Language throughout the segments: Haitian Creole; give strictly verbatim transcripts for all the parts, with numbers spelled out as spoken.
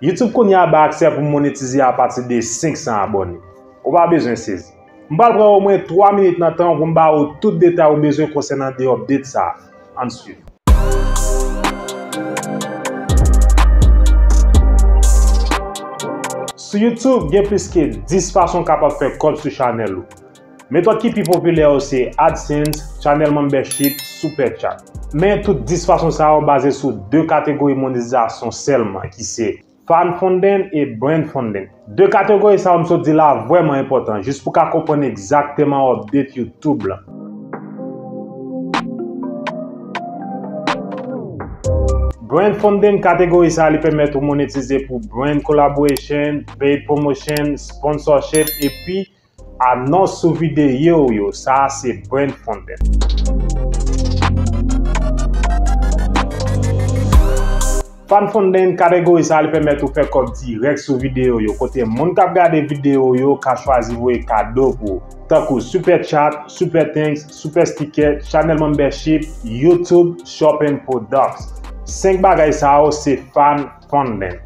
YouTube kounye a bay aksè pou monetize apati de senk san abòne. Ou pa bezwen sezi. M pral pran omwen twa minit nan tan w pou m ba ou tout detay ou bezwen konsènan de update sa a. Ann swiv. Sou YouTube, gen plis ke dis fason w kapab fè kòb sou chanèl ou. Metòd ki pi popilè yo se AdSense, Channel Membership, Super Chat. Men tout dis fason sa yo baze sou de kategori monetizasyon sèlman, ki se Fan Funding e Brand Funding. De kategori sa yo m sot di la vrèman enpòtan, jis pou w ka konprann egzakteman update YouTube lan. Brand Funding kategori sa li pèmèt ou monetize pou brand collaboration, paid promotion, sponsorship, epi anons sou videyo w yo. Sa a se Brand Funding. Fan Funding kategori sa a li pèmèt ou fè kòb dirèk sou videyo w yo, kote moun k ap gade videyo w yo ka chwazi voye kado pou ou, tankou Super Chat, Super Thanks, Super Sticker, Channel Membership, YouTube Shopping Products. Senk bagay sa yo se Fan Funding.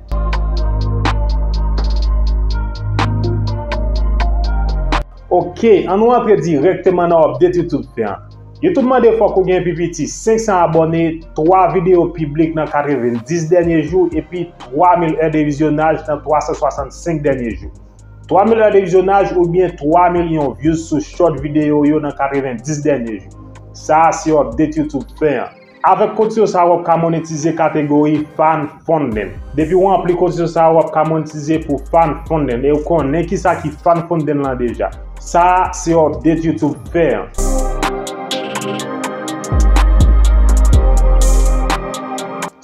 Ok, ann nou antre dirèkteman nan update YouTube fè an. YouTube mande fòk ou gen pi piti senk san abòne, twa videyo piblik nan katrevenndis dènye jou, epi twa mil è de vizyonaj nan twa san swasannsenk dènye jou. Twa mil è de vizyonaj oubyen twa milyon views sou short videyo w yo nan katrevenndis dènye jou. Sa a se update YouTube fè an. Avèk kondisyon sa a, w ap ka monetize kategori Fan Funding. Depi w ranpli kondisyon sa a, w ap ka monetize pou Fan Funding. E w konnen kisa ki Fan Funding lan deja. Sa a se update YouTube fè an.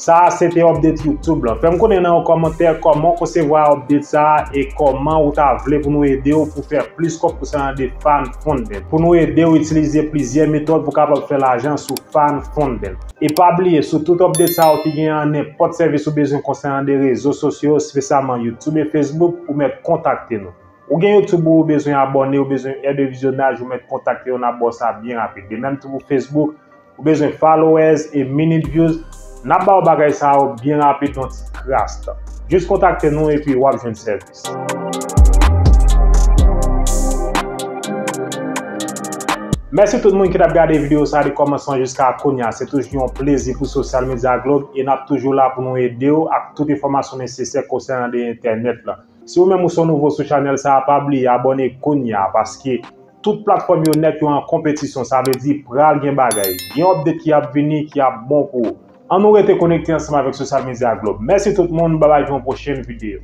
Sa a se te update YouTube lan. Fè m konnen nan yon kòmantè kòman w konsevwa update sa a e kòman ou ta vle pou nou ede w pou fè plis kòb konsènan de Fan Funding. Pou nou ede w itilize plizyè metòd pou w kapab fè lajan sou Fan Funding. E pa bliye, sou tout update sa yo ki gen an nenpòt sèvis ou bezwen konsènan de rezo sosyo, espesyalman YouTube e Facebook, ou mèt kontakte nou. Ou gen YouTube ou bezwen abòne, ou bezwen è de vizyonaj, ou mèt kontakte yo, n ap ba w sa byen rapid. De menm tou pou Facebook, ou bezwen followers e minute views, n ap ba w bagay sa yo byen rapid nan ti kras tan. Jis kontakte nou epi w ap jwenn sèvis. Mèsi tout moun ki t ap gade videyo sa a de kòmansman jiska kounye a. Se toujou yon plezi pou Social Media Globe e n ap toujou la pou nou ede w ak tout enfòmasyon nesesè konsènan de entènèt lan. Si ou menm ou se yon nouvo sou chanèl sa a, pa bliye abòne kounye a, paske tout platfòm yo nèt yo an konpetisyon, sa vle di pral gen bagay. Gen update ki ap vini ki ap bon pou ou. Ann nou rete konekte ansanm avèk Social Media Globe. Mèsi tout moun, babay pou yon pwochèn videyo.